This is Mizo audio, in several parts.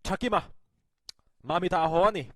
Thakima, Mami ta a haw a ni.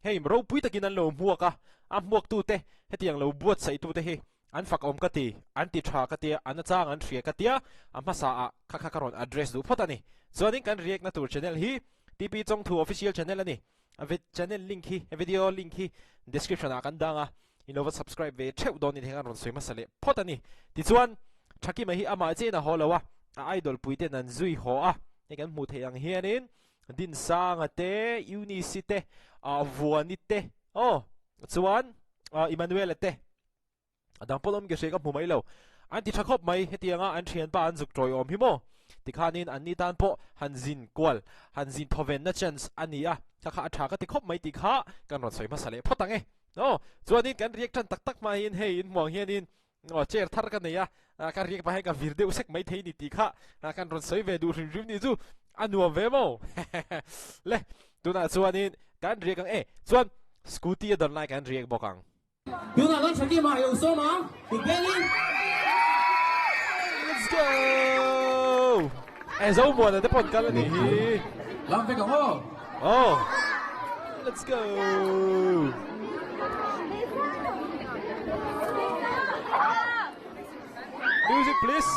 Hei ropui takin an lo hmuak a, a hmuaktute hetiang lo buatsaih-tute hi an fakawm ka ti, an ti tha ka tia, an achang an hria ka tia, a hmasa ah kha kha ka rawn address duh phawt a ni. Chuanin kan react na tur channel hi TP Chawngthu Official Channel a ni. A channel link hi, video link hi description ah kan dang a, in lo va subscribe ve theuh dawn in heng an rawn sawi hmasa leh phawt a ni. Tichuan, Thakima hi amah chiahin a haw lo a, a idol pui ten an zui haw a, hei kan hmuh theih ang hianin Dinsanga te, Eunice-i te, Vuani te, aw chuan Emmanuel-a te, a dang pawh awm ke hria ka hmu mai lo. An ti tha khawp mai, hetianga an thianpa an zuk tawiawm hi maw? Tikhanin anni tan pawh han zin kual, han zin thawvenna chance a ni a, kha kha a tha ka ti khawp mai tih kha kan rawn sawi hmasa leh phawt ang e. Aw, chuanin kan react tan tak tak hma hian hei inhmuang hianin Aw chair thar ka nei a, ka riak pah hian ka vir deuh sek maithei ni tih kha kan rawn sawi ve duh hrim hrim ni chu a nuam ve maw? Le, tunah chuanin kan riak ang e, chuan scooty a dawn lai kan riak bawk ang. Tunah kan tha kim ah i lo sawm ang, kut bengin. Let's go! E Zomuana te pawh an kal a nih hi. Lam vek ang aw. Aw. Let's go! Music please.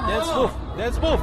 Dance move, dance move.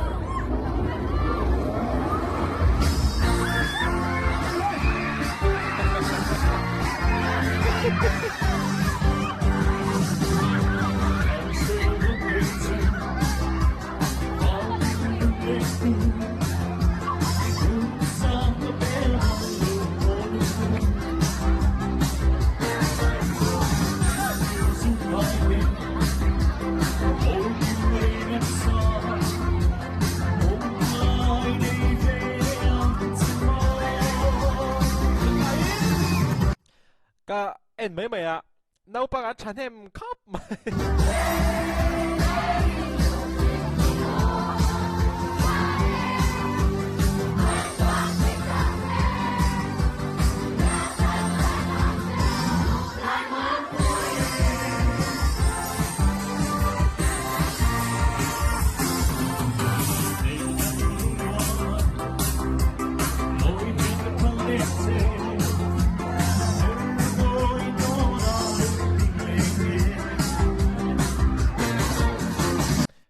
Ka en mai mai a, naupang an thahnem khawp mai.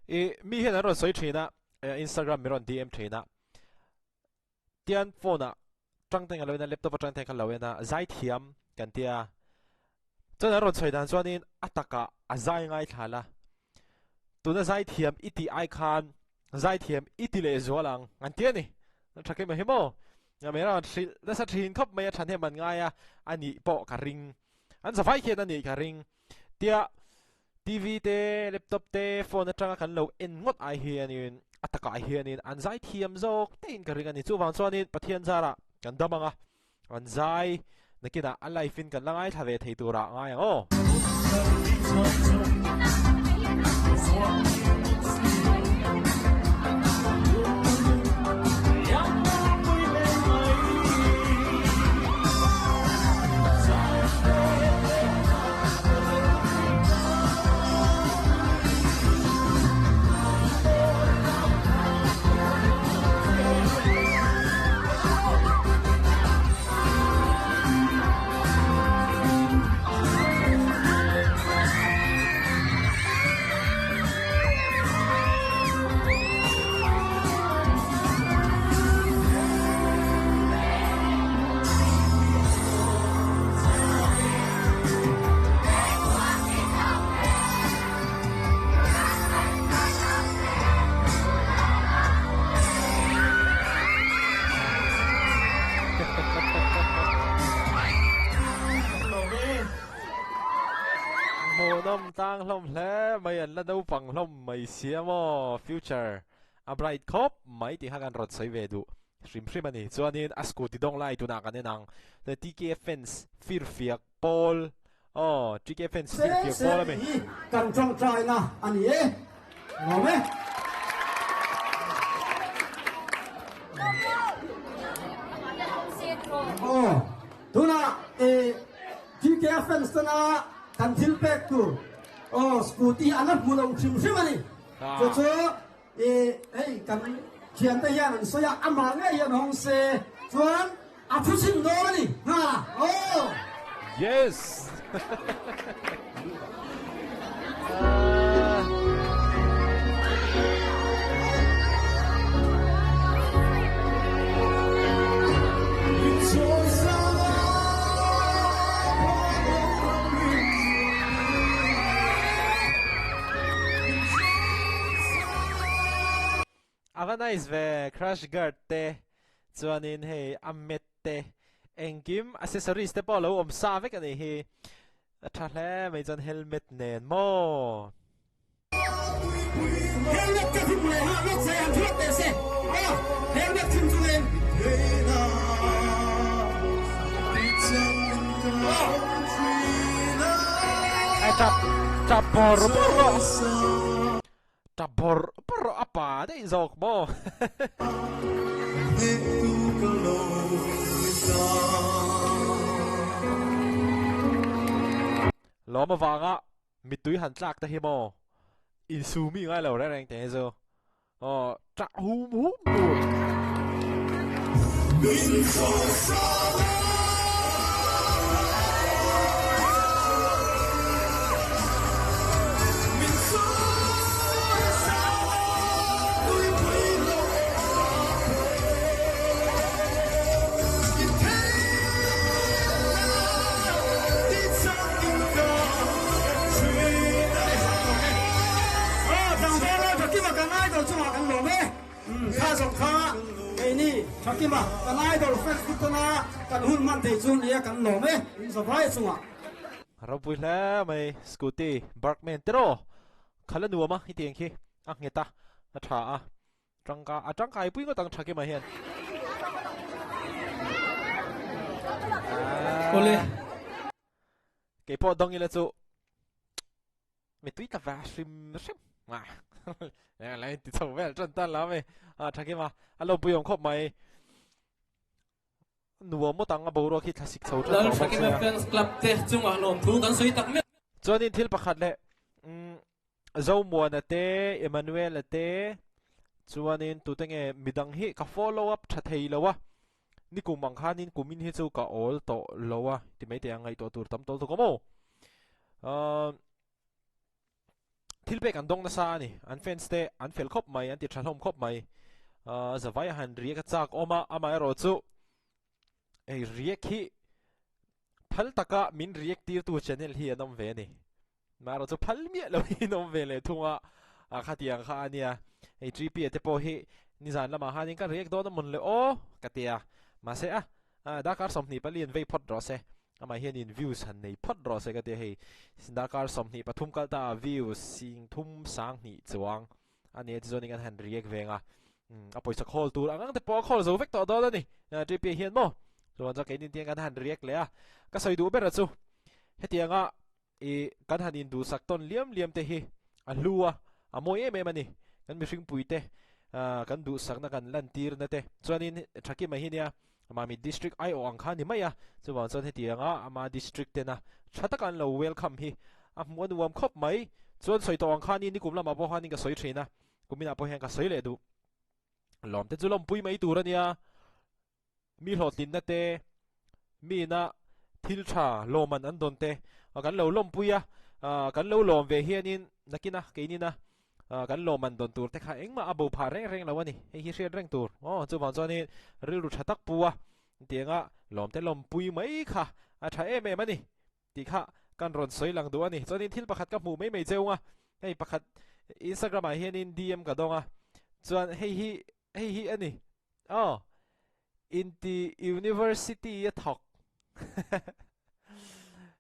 I mi hian an rawn sawi thin a, Instagram mi rawn DM thin a, tian phone ah tang ten ka lo en a, laptop atang ten ka lo en a, zai thiam kan tia, chuan an rawn sawi dan chuanin a takah a zai ngaithla la, tuna zai thiam i tih ai khan zai thiam i ti leh zual ang an ti a ni, tha keimah hi maw, mei rawn hrilh nasa thin khawp mai a thahnem an ngai a, a nih pawh ka ring, an zavai khian a nih ka ring, tia TV te, laptop te, phone atanga kan lo en ngawt ai hianin a takah hianin an zai thiam zawk tein ka ring a ni. Chuvang chuanin Pathian zarah kan dam ang a, an zai nakinah a live in kan la ngaithla ve thei turah ngai ang aw. tlang hlawm hle mai an la naupang hlawm mai sia maw future a bright khawp mai tih kha kan rawn sawi ve duh hrim hrim a ni. Chuanin a scooty dawng lai tunah kan en ang TK fans firfiak pawl aw TK fans firfiak pawl a mi. Hi kan tawngtaina a ni e. Nuam e. Aw tunah e TK fans tana kan thil pek tur aw scooty an la hmu lo hrim hrim a ni. Chu chu e hei kan thiante hian an sawi a amah ngei hian hawng se chuan a thu chhin dawn a ni nghal a aw. Yes. A va nice ve crash guard te chuanin hei a mat te engkim accessories te pawh a lo awm sa vek a nih hi a tha hle mai chuan helmet nen maw. Helmet ka thim leh ha vet sai han thuat teh se a helmet thim chungin. Ai tap tap bawr bawr rawh tap bawr bawr rawh a pa daih zawk maw. Lawm avanga Mittui han tlak te hi maw insu mi ngai lo reng reng te hi chu aw ṭah hum hum tur. Thakima kan idol chungah kan lawm e. Kha zawng kha keini Thakima kan idol fans te tana kan hun hman thei chu nia kan lawm e in zavai chungah. Ropui hle mai scooty Bergman tiraw khala nuam a hetiang khi a nghet a a tha a. Tangka a tangkai pui ngawt ang Thakima hian. Awle. Kei pawh dawng ila chu mi tui ta va hrim hrim. Ah. Lai ti chho vel tan tan la me. Ah Thakima a lo pui awm khawp mai. Nuam ngawt ang a boruak hi thlasik chho tan tawh bawk sia. Fans Club te chungah lawmthu kan sawi tak meuh. Chuanin thil pakhat leh umm Zomuana te, Emmanuel-a te chuanin tute nge midang hi ka follow up tha thei lo a, nikum ang khanin kumin hi chu ka awl tawh lo a ti mai teh ang ngaihtuah tur tam tawl tuk awm aw. Ahh thil pek an dawng nasa a ni, an fans te an fel khawp mai, an ti tha hlawm khawp mai. Ahh zavai a han riak a chak awm a, amaherawh chu hei riak hi phal taka min riak tirtu channel hi an awm ve a ni. Marawh chu phal miah lo hi an awm ve leh thung a, a khatiang kha a nia. Hei Tripia te pawh hi nizan lamah khanin ka riak dawn a mawn le aw ka ti a, mahse a darkar 24 an vei phawt rawh se, amah hianin views han nei phawt rawh se ka ti a, hei darkar 23 kal ta ah views sing thum 2000 chuang a nia tichuanin kan han riak veng a, a pawisa khawl tur ang ang te pawh a khawl zo vek tawh dawn a ni Tripia hian maw chuan chuan keini tiang kan han riak leh a, ka sawi duh ber a chu hetianga I kan han induhsak tawn liam liam te hi a hlu a, a mawi em em a ni. Kan mihringpui te kan duhsakna kan lantirna te chuanin Thakima hi nia Mami District aiawh ang kha a ni mai a, chuvang chuan hetianga ama District tena tha taka an lo welcome hi a hmuh a nuam khawp mai. Chuan sawi tawh ang khanin nikum lamah pawh khanin ka sawi thin a, kuminah pawh hian ka sawi leh duh. Lawmte chu lawmpui mai tur a nia. Mi hlawhtlinna te, miina thil tha lawman an dawn te kan lo lawmpui a, kan lo lawm ve hianin nakina keinina kan lawman dawn tur te kha engmah a bo phah reng reng lo a ni. Hei hi hriat reng tur. Aw chuvang chuanin rilru tha tak pu a, tianga lawmte lawmpui mai kha a tha em em a ni tih kha kan rawn sawi lang duh a ni. Chuanin thil pakhat ka hmuh mai mai cheu nga, hei pakhat Instagram ah hianin DM ka dawng a, chuan hei hi Hei hi a ni. Aw. Inti University a thawk.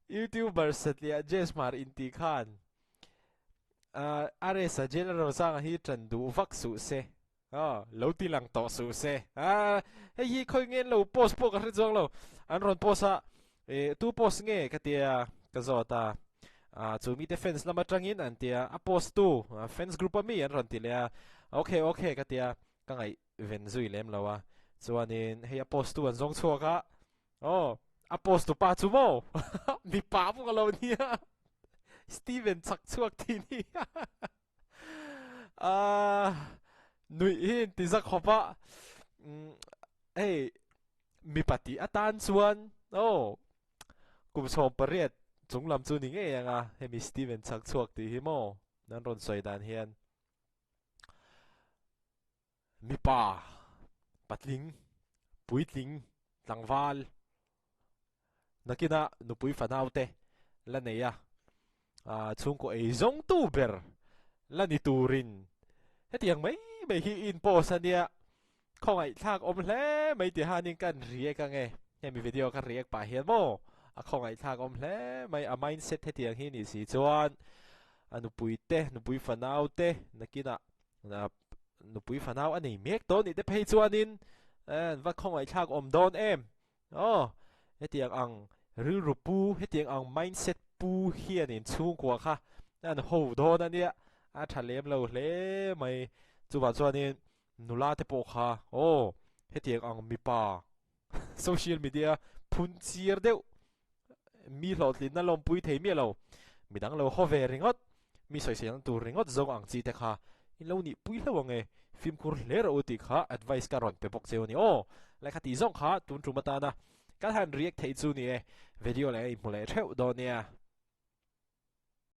Youtuber satliah Jesmar inti khan. RS a Jail Rosanga hi ṭan duh vak suh se. Aw, lo ti lang tawh suh se. A, hei hi khawi nge an lo post pawh ka hre chuang lo. An rawn post a, eh, tu post nge ka tia ka zawt a. A, chu mite fans lam atangin an tia, a post tu, fans group a mi an rawn ti leh a. Okay, okay ka tia, ka ngaih ven zui lem lo a. Chuanin hei a post tu an zawng chhuak a. Aw, a post tu pa chu maw? Mipa pawh ka lo nia. Steven chak chhuak tih ni. Ahh nuih hi in ti za khawp a umm hei mipa tih atan chuan aw kum 18 chung lam chu ni ngei ang a hemi Steven chhak chhuak tih hi maw an rawn sawi dan hian mipa patling puitling tlangval Nakinah nupui fanau te la nei a, chhungkaw ei zawngtu ber la ni turin hetiang mai mai hi in post a nia, khawngaihthlak awm hle mai ti hanin kan react ange, hemi video ka react pah hian maw a khawngaihthlak awm hle mai, a mindset hetiang hi nih si chuan a nupui te, nupui fanau te nakinah nupui fanau a nei mek dawn nih te phei chuanin va khawngaihthlak awm dawn em. Aw, hetiang ang rilru pu, hetiang ang mindset pu hianin chhungkua kha an ho dawn a nia, a tha lem lo hle mai. Chuvang chuanin nula te pawh kha aw, hetiang ang mipa social media phun chir deuh Mi hlawhtlinna lawmpui thei miah lo, midang lo haw ve ringawt, mi sawiselna tur ringawt zawng ang chi te kha in lo nih pui hlauh ang e, fimkhur hle rawh u tih kha advice ka rawn pe bawk cheu a ni aw. Lehkha tih zawng kha tun tum atana kan han react theih chu ni e, video leh a inhmu leh theuh dawn nia.